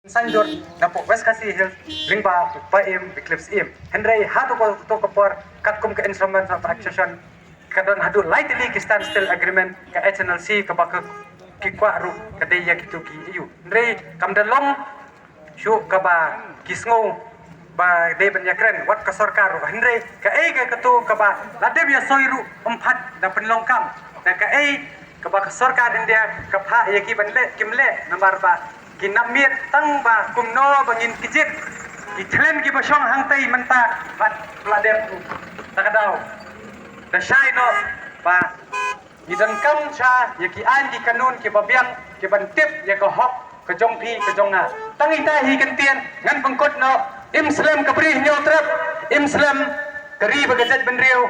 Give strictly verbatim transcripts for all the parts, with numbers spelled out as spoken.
Sanjur na pok West Khasi Hills, lyngba ba im Eclipse im. Hynrei ha tu ko tu ko por, katkum ka instrument of accession, ka don haduh lai tylli ki standstill agreement ka H N L C kaba ka ki kwah ruh ka dei ïa kitu ki ïa u. Hynrei kam da long shuh kaba ki sngew ba dei ban ïakren wat ka sorkar ruh. Hynrei kaei ka katu kaba la dep ïa soi ruh em pat da pynlong kam da kaei kaba ka sorkar India ka phah ïa ki ban leh kim leh namar ba ki nang miet tang ba kumno ba ngin kjit ki thlen kiba shong hangtei mynta bad pla dep ruh. Ta ka daw da shai noh ba ngi donkam sha ïa ki aiñ ki kanun kiba biang kiban tip ïa ka hok ka jong phi ka jong nga. Tang ita hi kyntien ngan pynkut noh. Im slem ka bri Hynñiewtrep, im slem ka ri bad ka jaitbynriew.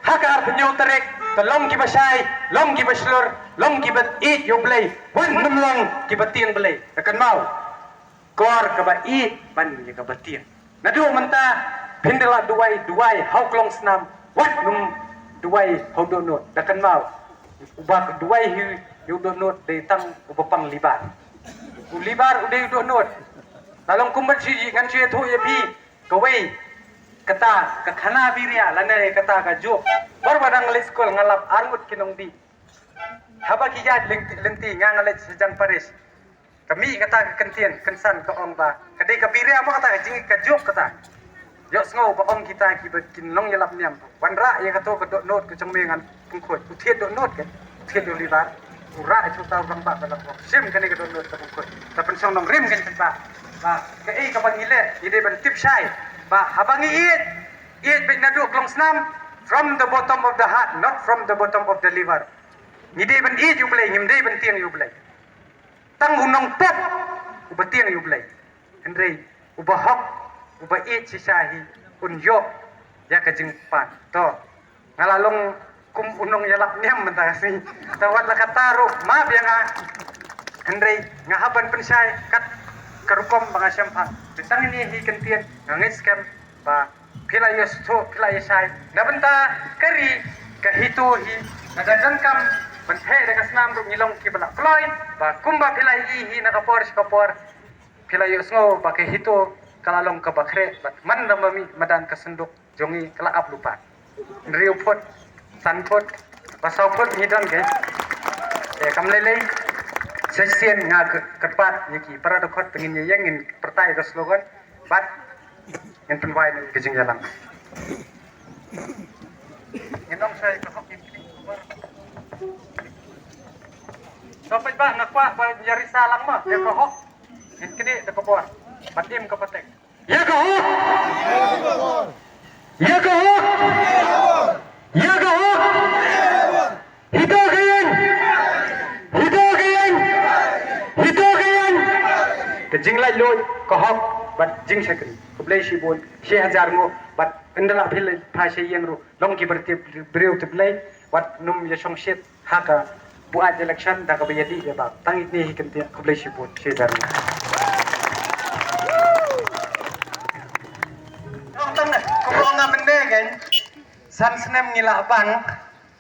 Ha ka arphew hynñiew tarik, to long kiba shai, long kiba shlur, long kiba ïeit ïa U Blei, wat nym long kiba tieng Blei. Da kynmaw, kor kaba ïeit ban ïa kaba tieng. Naduh mynta phin da la duwai, duwai ha u klong snam, wat nym duwai ha u dohnud. Da kynmaw, uba duwai hi ïa u dohnud dei tang uba pang libar. U libar u dei u dohnud. La long kumba shi ngan shu ïathuh ïa phi kawei, kata ka khana biria lane kata ka joke. Baroh ba dang leit skul nga lap arngut ki nongdih. Haba ki ïaid lynti, lynti nga nga leit sha jan paris. Ka mih kata ka kyntien kynsan ka ong ba ka dei ka biria mo kata ka jing ka joke kata. Ïohsngew ba ong kita kiba kin long ïalap niam. Wanrah ïa kato ka dohnud ka jong me ngan pynkhuid. U thied dohnud ka, u thied doh libar. U rah ïa uta u rangbah ba la khot. Shim kane ka dohnud ka pynkhuid. Ta pynshong nongrim kan pynbah. Ba kaei kaba ngi leh ngi dei ban tip shai. Ba haba ngi ïeit, ïeit beit naduh klong snam, from the bottom of the heart, not from the bottom of the liver. Ngi dei ban ïeit ïa U Blei, ngim dei ban tieng ïa U Blei. Tang u nongpop uba tieng ïa U Blei. Hynrei uba hok, uba ïeit shisha hi un ïoh ïa ka jingpan. To, nga la long kum u nongïalap niam mynta ka sngi. To wat la katta ruh map ïa nga. Hynrei nga hap ban pynshai kat ka rukom ba nga sngewbha. Te tang ine hi kyntien nga ngeit skhem ba phi la ïohsngew, phi la ïohshai na bynta ka ri ka HITO hi. Nga da donkam ban theh da ka snam ruh ngi long kiba la kloi ba kumba phi la ïohi hi na ka por sha ka por. Phi la ïohsngew ba ka HITO ka la long kaba khreh bad man da ma mih madan ka synduk jong ngi ka la ap lypa. Hynriew phut, san phut, ba saw phut ngi don ke. Te kam lei lei, shisien nga kyrpad ïa ki para dkhot te ngin ïeng ngin pyrta ïa ka slogan bad ngin pynwai ïa ka jingïalang. Ngin ong shai ka hok ngin knieh. Sngewbha ba nga kwah ba ïa risa lang ma ïa ka hok. Ngin knieh da ka bor bad im ka patek. Ïa ka hok! Ïa ka hok! Ïa ka hok! HITO ka ïeng! HITO ka ïeng! HITO ka ïeng! Ka jinglaitluid, ka hok bad jingshakri. Khublei shibun, shi hajar nguh bad ynda la phi leit pha sha ïing ruh long kiba tip briew tip Blei, wat nym ïa shongshit ha ka buaid election da kaba ïadih ïa ba. Tang ine hi kyntien, khublei shibun, shi hajar nguh. Ong tang ne, kumba ong nga mynne kan, san snem ngi la bang,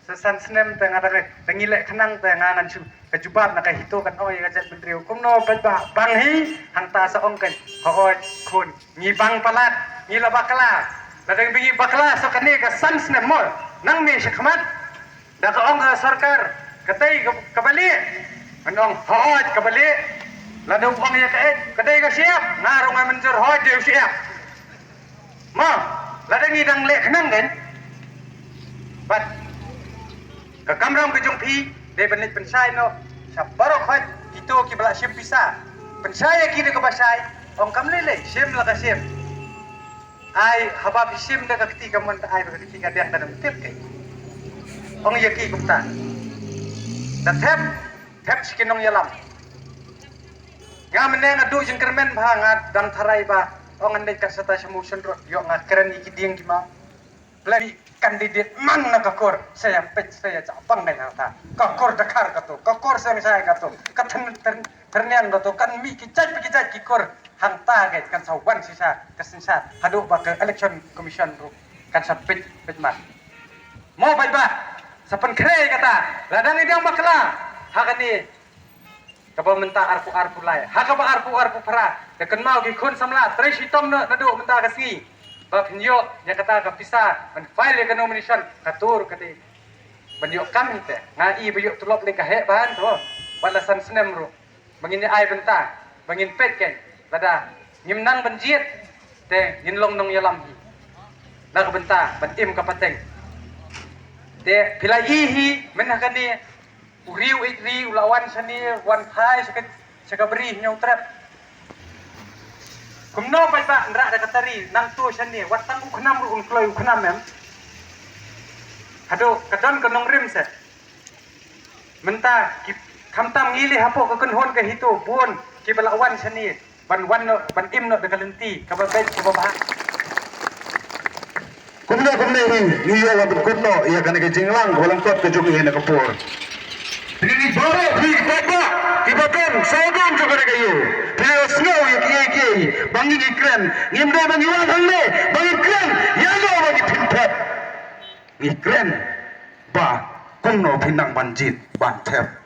sa san snem te nga da, da ngi leh khnang te nga ngan shu, ka jubab na ka HITO kan ong ïa ka jaitbynriew kumno ba, ba bang hi, hangta sa ong kan, hooid khun, ngi bang palat, ngi la bakla. Lada ngi bakla sa kane ka san snem mo, nang me shakhmat. Da ka ong ka sorkar, katei ka, kaba lieh. Ngan ong, hooid kaba lieh. Lada u ong ïa kaei, ka dei ka shyiap, nga ruh nga mynjur hooid dei u shyiap. Mo, lada ngi dang leh khnang kan. Bad ka kamram ka jong phi dei ban leit pynshai noh sha baroh khoit kito kiba la shim pisa. Pynshai ïa ki da kaba shai, ong kam lei lei, shim la ka shim. Ai haba phi shim da ka kti kamon, ta ai da ka kti kadiang, ka dang tip te. Ong ïa ki kumta. Da thep, thep sha ki nongïalam. Nga mynne nga duh jingkyrmen ba nga dang tharai ba ong ngan dei ka sata sha Mawshynrut, ïoh nga kren ïa ki dieng ki maw. Phi la mih candidate man na ka kur, sa ïa peit, sa ïa japang dei nangta. Ka kur Dkhar kato, ka kur Seng Shai kato, ka Thyrn-, Thyrn-, Thyrniang kato, kan mih ki jait pa ki jait ki kur. Hangta kan sa wan shisha ka synshar haduh ba ka Election Commission ruh kan sa peit, peit mat. Mo paidbah, sa pynkhreh kata, lada ngi dang bakla ha kane Kaba mynta arphew arphew lai ha kaba arphew arphew phra da kynmaw ki khun samla trei shitom na naduh mynta ka sngi ba phin ïoh ïa kata ka pisa ban file ïa ka nomination ka tur ka dei ban ïoh kam hi te. Nga i ba ïoh tulop lei ka heh ban to ba la san snem ruh ba ngin ïa ai bynta ba ngin peit kein lada ngim nang ban jied te ngin long nongïalam hi na ka bynta ban im ka pateng. Te phi la i hi mynta kane u ri u ri u la wan shane wan phai sha ka sha ka bri hynñiew trep. Kumno paidbah nrah da ka tari nang tu shane wat tang u khnam ruh un kloi u khnam em. Haduh ka don ka nongrim se. Mynta ki khamtam ngi li hapoh ka kynhun ka hito bun kiba la wan shane ban wan noh ban im noh da ka lynti kaba beit kaba bha. Kumne kumne hi ngi ïoh wat kut noh ïa kane ka jinglang kaba lyngkot ka jong ngi na ka por. Ngi baroh phi ki paidbah kiba don sawdong jong kane ka ïew phi la sngew ïa kiei kiei ba ngi ngi kren ngim dei ba ngi wan hangne ba ngi kren ïa no ba ngi pynthep. Ngi kren ba kumno phi nang ban jied ban thep.